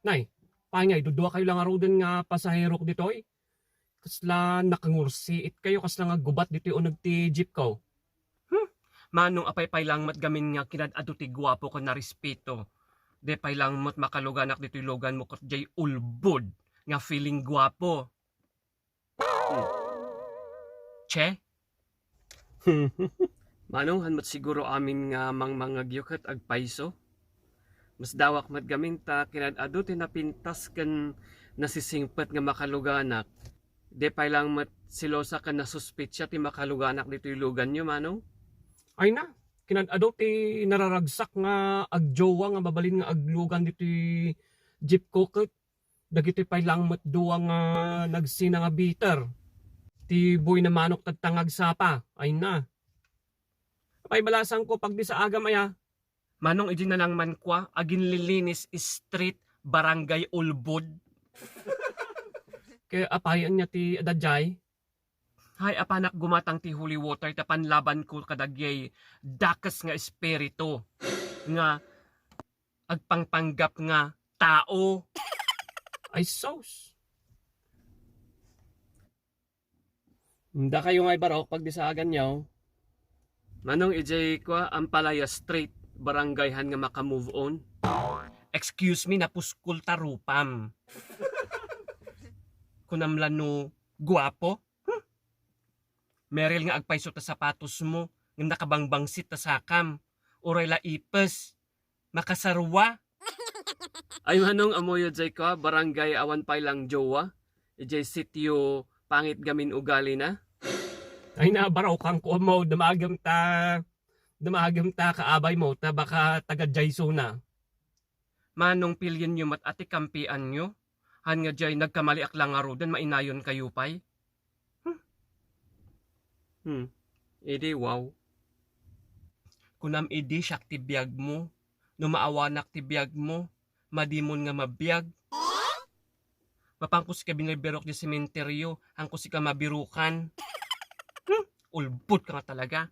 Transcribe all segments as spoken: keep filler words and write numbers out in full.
Nay, apay ngay, dudua kayo lang aruden nga pasaherok ditoy? Kasla nakangursiit kayo, kasla nga gubat ditoy uneg ti jeep ko. Hmm? Manong, apay pay lang met gamin nga kinad-adu ti guapo ken narespeto. Di pay lang met makaluganak ditoy luganmo ket jay ulbod nga feeling guapo. Hmm. Che? Manong, han met siguro amin nga mangmangegyo ket agpayso? Masdawak met gamin ta kinad-adu ti napintas ken nasisingpet nga makaluganak. Di pay lang met selosa ken nasuspetsa ti makaluganak ditoy luganyo, Manong? Ay na, kinad-adu ti nararagsak nga agjowa nga mabalin nga aglugan ditoy jeep ko ket dagitoy pay lang met dua nga nagsina nga bitter. Ti buy na manok tatta nga agsapa. Ay na. Apay balasang ko pagdi sa agam aya. Manong, idi na lang man kua, aginlilinis street, barangay ulbod. Kaya apayan niya ti adadjay? Hay, apanak gumatang ti holy water ta panlaban ko kadagiti dakes nga espiritu nga agpangpanggap nga tao. Ay, sus. Dakayo nga ibarok pagdi sa aganyo. Manong, ijay kua, Ampalaya Street, barangay han nga maka-move on. Excuse me, napuskol ta rupam. Kunam la no guapo? Hmm? Meril nga agpayso ta sapatos mo, ngem nakabangbangsit ta sakam. Uray la ipes. Makasarua. Ay, Manong, ammoyo jay kua, barangay awan pay lang jowa. Ijay sitio pangit gamin ugalina. Ay na, barokang ko mo, damagem ta, damagem ta kaabaymo, ta baka taga jay sona. Manong, pilienyo met a ti kampianyo. Han nga jay nagkamaliak la ngaruden, mainayon kayo pay. Hmm. Hmm. Idi, wow. Kunam idi, siak ti biagmo. No maawanak ti biagmo, madimon nga mabiag. Mapanko sika binirok di sementeryo, hanko sika mabirukan. Hmm. Ulbod ka nga talaga.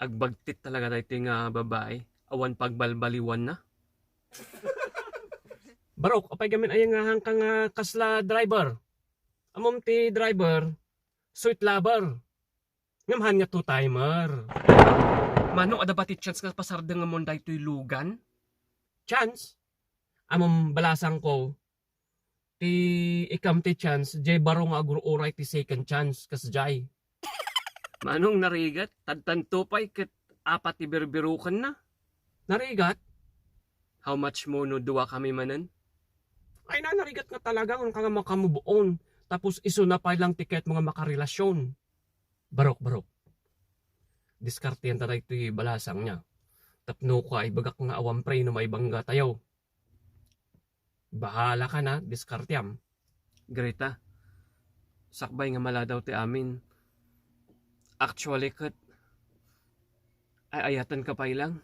Agbagtit talaga daytoy nga babae. Awan pagbalbaliwanna. Barok, apay gamin aya nga hanka nga kasla driver? Ammom ti driver, sweet lover. Ngem han nga two-timer. Manong, adda ba ti chance nga pasardengemon daytoy lugan? Chance? Ammom, balasang ko, ti ikam ti chance, jay baro nga agur-uray ti second chance, kas jay. Manong, narigat, tadtanto pay ket apat ti birbirukenna. Narigat? How much mo no dua kami manen? Ay na, narigat nga talaga, nga ka nga makamove on. Tapos isu na pay lang ti kayat mo nga makarelasyon. Barok, barok. Diskartean ta daytoy balasang niya. Tapno ko ay bagak nga awan preno maibangga tayo. Bahala ka na, diskarteam. Greta, sakbay nga maladaw ti amin. Actually, ket, ay-ayaten ka pay lang.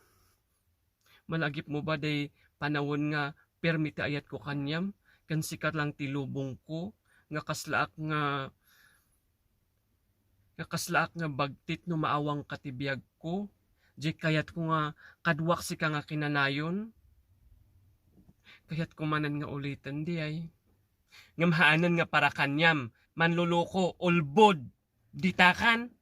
Malagip mo ba day panawen nga permi ti ayatko kaniam, ken sika lang ti lubongko, nga kaslaak nga, nga kaslaak nga bagtit no maawangka ti biagko? Jay kayatko nga kaduak sika nga kinanayon? Kayatko manen nga uliten, di ay? Ngem haanen nga para kaniam, manloloko, ulbod, ditakan.